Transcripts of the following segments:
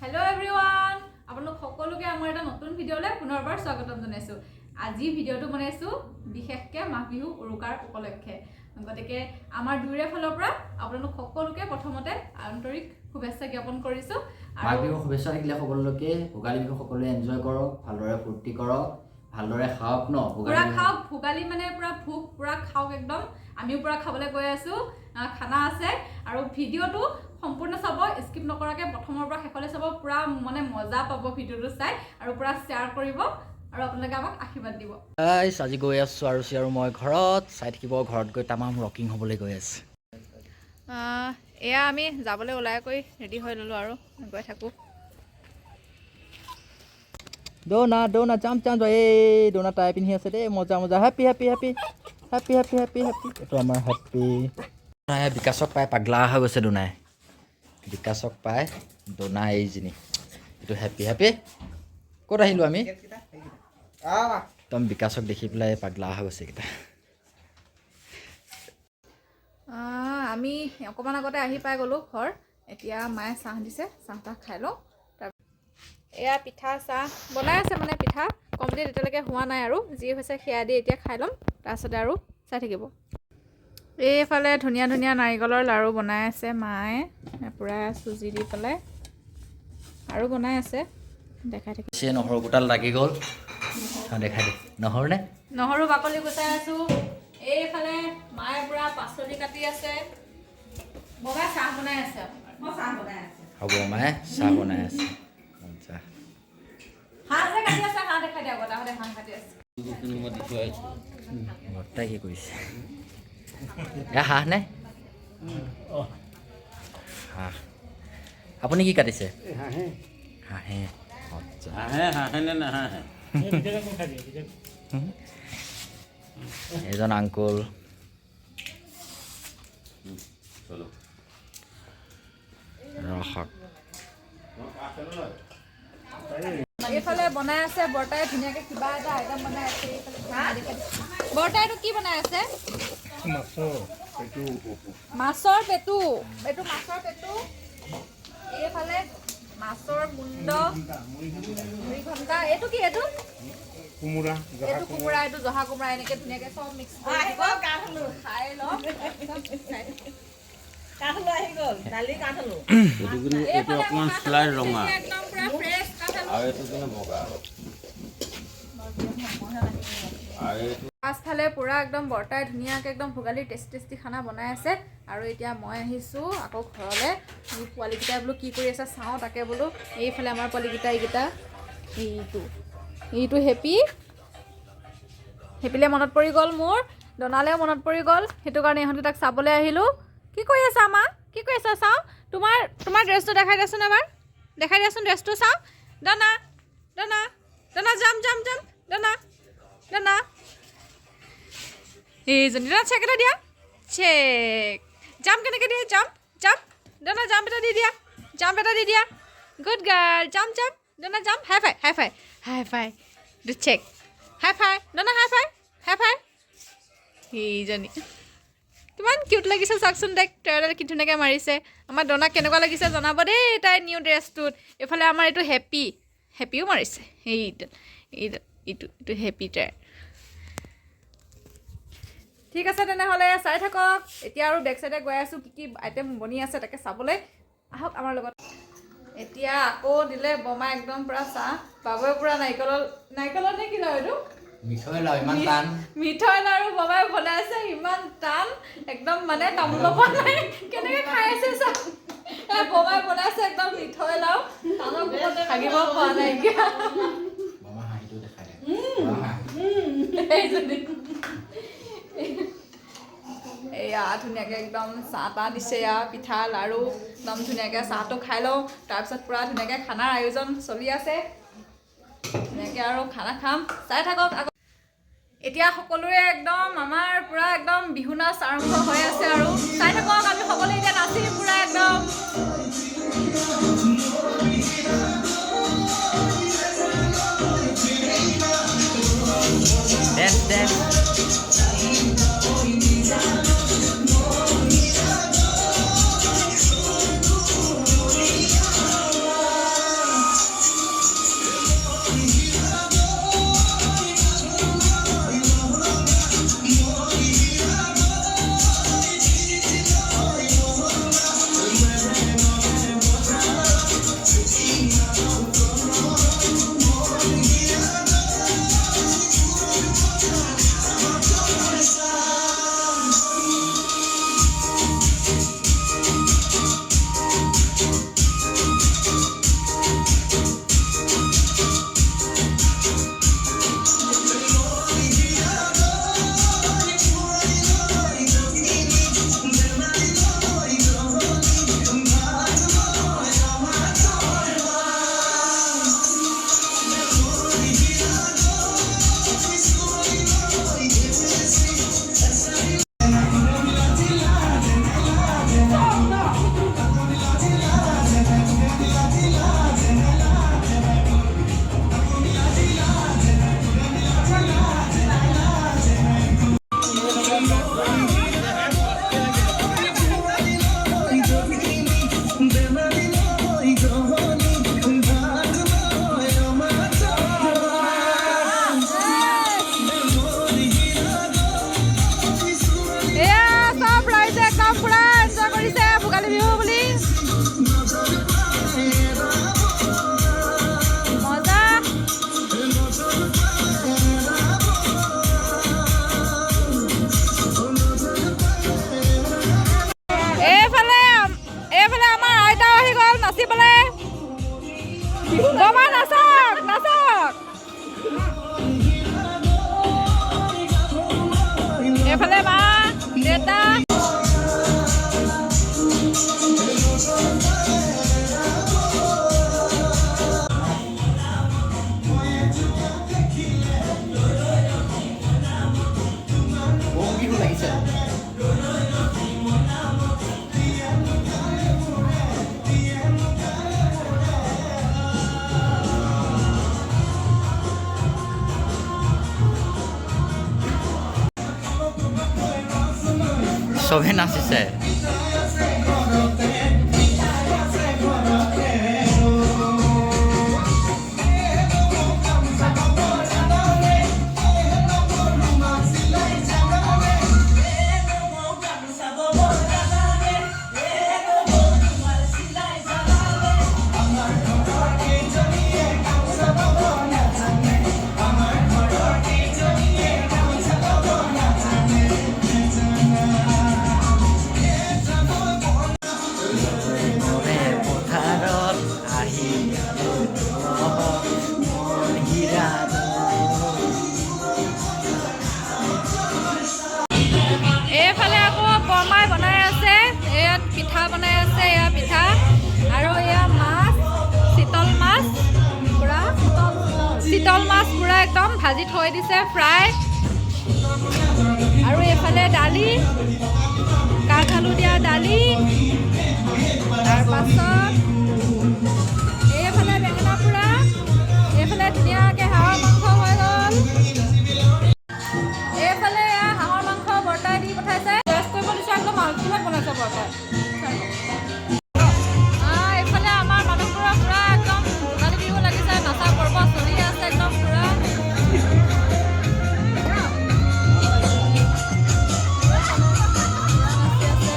Hello' everyone, আপোনালোক সকলোকে আমাৰ এটা নতুন ভিডিঅ'লৈ পুনৰবাৰ স্বাগতম জনাইছোঁ। আজি ভিডিঅ'টো বনাইছোঁ বিশেষকৈ মাঘ বিহু উৰুকাৰ উপলক্ষে। গতিকে আমাৰ দুয়োৰে ফালৰ পৰা আপোনালোক সকলোকে প্ৰথমতে আন্তৰিক শুভেচ্ছা জ্ঞাপন কৰিছোঁ। মাঘ আৰু বিহুৰ শুভেচ্ছা থাকিলে সকলোকে। ভোগালী বিহু সকলোৱে এনজয় কৰক, ভালদৰে ফূৰ্তি কৰক, ভালদৰে খাওক ন ভোগালী পূৰা বিহু। খাওক, ভোগালী মানে পূৰা ভোগ, পূৰা খাওক একদম। আমিও পূৰা খাবলৈ গৈ আছোঁ, খানা আছে। আৰু ভিডিঅ'টো সম্পূৰ্ণ চাব, স্কিপ নকৰাকৈ প্ৰথমৰ পৰা শেষলৈ চাব। পূৰা মানে মজা পাব ভিডিঅ'টো চাই আৰু পূৰা শ্বেয়াৰ কৰিব আৰু আপোনালোকে আমাক আশীৰ্বাদ দিব। গাইছ, আজি গৈ আছোঁ আৰু আৰু মই ঘৰত চাই থাকিব, ঘৰত গৈ তামাম ৰকিং হ'বলৈ গৈ আছে। এয়া আমি যাবলৈ ওলাই কৰি ৰেডি হৈ ল'লোঁ আৰু গৈ থাকোঁ। দৌনা, দৌনা, জাম জাম। এই দৌনা টাই পিন্ধি আছে দেই। মজা মজা। Happy, happy, happy, happy, happy, happy, happy. এইটো আমাৰ হেপী। দোনাই বিকাশক পাই পাগলা হৈ গৈছে। দোনাই বিকাশক পাই, দোনা এইজনী, এইটো হেপী। হেপী, ক'ত আহিলোঁ আমি? একদম বিকাশক দেখি পেলাই পাগলা হৈ গৈছে এইকেইটা। আমি অকণমান আগতে আহি পাই গ'লোঁ ঘৰ। এতিয়া মায়ে চাহ দিছে, চাহ তাহ খাই লওঁ। তাৰ এয়া পিঠা চাহ বনাই আছে, মানে পিঠা কমপ্লিট এতিয়ালৈকে হোৱা নাই আৰু যি হৈছে সেয়া দি এতিয়া খাই ল'ম, তাৰপিছতে আৰু চাই থাকিব। এইফালে ধুনীয়া ধুনীয়া নাৰিকলৰ লাড়ু বনাই আছে মায়ে, পূৰা চুজি দি পেলাই আৰু বনাই আছে, দেখাই থাকিব। পিছে নহৰু কোটাল লাগি গ'ল। অঁ, দেখাই দে, নহৰু নে? নহৰু বাকলি গুচাই আছোঁ। এইফালে মায়ে পূৰা পাচলি কাটি আছে, বগাই চাহ বনাই আছে আপোনাৰ। হ'ব, মায়ে চাহ বনাই আছে। আচ্ছা। হাঁহ যে কাটি আছে, হাঁহ দেখাই দিয়া। বতাহতে হাঁহ কাটি আছে। বৰ্তাই কি কৰিছে? এয়া হাঁহ নে? হাঁহ। আপুনি কি কাটিছে? হাঁহে। আচ্ছা। হাঁহে হাঁহে নে নাহাঁহে? এজন আংকুল। চলো। ৰখক। এইফালে বনাই আছে বৰ্তাই ধুনীয়াকে কিবা এটা আইটেম বনাই আছে এইফালে। বৰ্তাই এইটো কি বনাই আছে? মাছৰ পেটু। এইটো মাছৰ পেটু। এইফালে মাছৰ মুণ্ড, মুড়ি ঘণ্টা। এইটো কি? এইটো কোমোৰা। এইটো কোমোৰা, এইটো জহা কোমোৰা। এনেকে ধুনীয়াকে চব মিক্স কৰি দিব। খাই লওক, তাৰপিছত চাই থাকক। এইটো কিন্তু এইটো এইফালে অকণমান আকৌ শ্লাইড কাঠআলু ৰঙা। একদম পুৰা ফ্ৰেছ কাঠআলু। আৰু এইটো কিন্তু বগা আৰু এইটো পাছফালে পূৰা একদম বৰ্তাই ধুনীয়াকৈ একদম ভোগালীৰ টেষ্টি টেষ্টি খানা বনাই আছে। আৰু এতিয়া মই আহিছোঁ আকৌ ঘৰলৈ। এই পোৱালিকেইটাই বোলো কি কৰি আছে চাওঁ তাকে বোলো। এইফালে আমাৰ পোৱালিকেইটা, এইকেইটা, এইটো এইটো হেপী। হেপিলে মনত পৰি গ'ল মোৰ, ডনালেও মনত পৰি গ'ল, সেইটো কাৰণে ইহঁতকেইটাক চাবলৈ আহিলোঁ। কি কৰি আছা মা? কি কৰি আছা চাওঁ। তোমাৰ ড্ৰেছটো দেখাই দিয়াচোন এবাৰ, দেখাই দিয়াচোন ড্ৰেছটো চাওঁ। ডনা, ডনা, ডনা, জাম জাম জাম। ডনা, ডনা, এইজনী ডনা, চেক এটা দিয়া, চেক। জাম্প কেনেকৈ দিয়ে? জাম্প, জাম্প ডনা, জাম্প এটা দি দিয়া, জাম্প এটা দি দিয়া। Good girl. Jump, jump Donna, jump. High five, high five, high five, check, high five Donna, high five, high five. এইজনী কিমান কিউট লাগিছে চাওকচোন তাইক। ট্ৰেডাল কি ধুনীয়াকৈ মাৰিছে। আমাৰ ডনাক কেনেকুৱা লাগিছে জনাব দেই তাই নিউ ড্ৰেছটোত। এইফালে আমাৰ এইটো হেপী, হেপিও মাৰিছে। এইটো এইটো এইটো এইটো হেপী টাই। ঠিক আছে তেনেহ'লে, চাই থাকক। এতিয়া আৰু বেক চাইডে গৈ আছোঁ, কি কি আইটেম বনি আছে তাকে চাবলৈ আহক আমাৰ লগত। এতিয়া আকৌ দিলে বমা একদম পূৰা চাহ। বাবুৱে পূৰা নাৰিকলৰ নে কি লাৰু এইটো? মিঠৈ লাও, ইমান টান। মিঠৈ লাৰু বমাই বনাইছে, ইমান টান একদম, মানে কামুৰিব পৰা নাই, কেনেকে খাই আছে চা। এ বমাই বনাইছে একদম মিঠৈ লাও, টানৰ কোবতে ভাগিব পৰা নাইকিয়া। মামা হাঁহিটো দেখাই দে। এইজনী। এয়া ধুনীয়াকৈ একদম চাহ তাহ দিছে, এয়া পিঠা লাৰু, একদম ধুনীয়াকৈ চাহটো খাই লওঁ। তাৰপিছত পূৰা ধুনীয়াকৈ খানাৰ আয়োজন চলি আছে, ধুনীয়াকৈ আৰু খানা খাম, চাই থাকক আকৌ। এতিয়া সকলোৰে একদম আমাৰ পূৰা একদম বিহু নাচ আৰম্ভ হৈ আছে আৰু চাই থাকক, আমি সকলোৱে এতিয়া নাচিম পূৰা একদম। Dance, dance. বমা নাচক নাচক। এইফালে মা দেউতা। বিহু লাগিছে। চবে নাচিছে। পথাৰত আহি মন হীৰা। এইফালে আকৌ বৰমাই বনাই আছে। ইয়াত পিঠা বনাই আছে, এয়া পিঠা আৰু এয়া মাছ, চিতল মাছ পুৰা, চিতল মাছ পুৰা একদম ভাজি থৈ দিছে ফ্ৰাই। আৰু এইফালে দালি, কাঠ আলু দিয়া দালি। তাৰপাছত এইফালে বেঙেনা পোৰা, এইফালে ধুনীয়াকৈ হাঁহৰ মাংস হৈ গ'ল। এইফালে এয়া হাঁহৰ মাংস বৰ্তাই দি পঠাইছে। টেষ্ট কৰিব দিছোঁ, একদম আল্টিমেট বনাইছে বৰ্তাই। এইফালে আমাৰ মানুহবোৰৰ পুৰা একদম ভোগালী বিহু লাগিছে, নাচা পৰ্ব চলি আছে একদম পুৰা। নাচি আছে।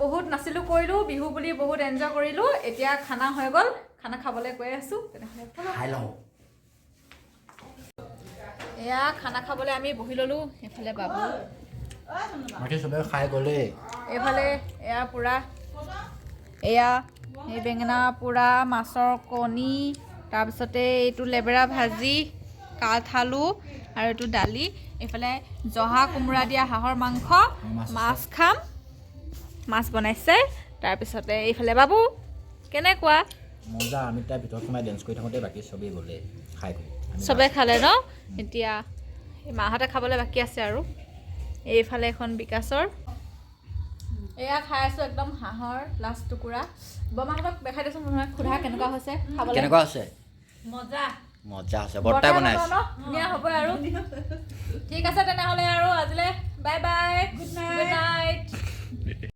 বহুত নাচিলোঁ কৰিলোঁ, বিহু বুলি বহুত এনজয় কৰিলোঁ। এতিয়া খানা হৈ গ'ল, খানা খাবলৈ গৈ আছোঁ। তেনেহ'লে ব'লক। খাই লওঁ। এয়া খানা খাবলৈ আমি বহি ল'লোঁ। এইফালে বাবু। বাকী চবে খাই গ'লেই। এইফালে এয়া পোৰা, এয়া এই বেঙেনা পোৰা, মাছৰ কণী, তাৰপিছতে এইটো লেবেৰা ভাজি, কাঠ আলু আৰু এইটো দালি। এইফালে জহা কোমোৰা দিয়া হাঁহৰ মাংস। মাছ। মাছ খাম, মাছ বনাইছে। তাৰপিছতে এইফালে বাবু, কেনেকুৱা? মজা। আমি তাৰ ভিতৰত সোমাই ডেন্স কৰি থাকোঁতে বাকী চবেই গ'লেই খাই গৈ আমি। চবে খালে ন? এতিয়া এই মাহঁতে খাবলৈ বাকী আছে। আৰু এইফালে এখন বিকাশৰ। এয়া খাই আছোঁ একদম হাঁহৰ লাষ্ট টুকুৰা। বৰমাহঁতক দেখাই দিয়াচোন প্ৰথমে, সোধা কেনেকুৱা হৈছে খাবলৈ। কেনেকুৱা আছে? মজা। মজা আছে, বৰ্তাই বনাইছে। বনোৱা ন? ধুনীয়া হ'ব আৰু। ঠিক আছে তেনেহ'লে, আৰু আজিলৈ bye bye, good night.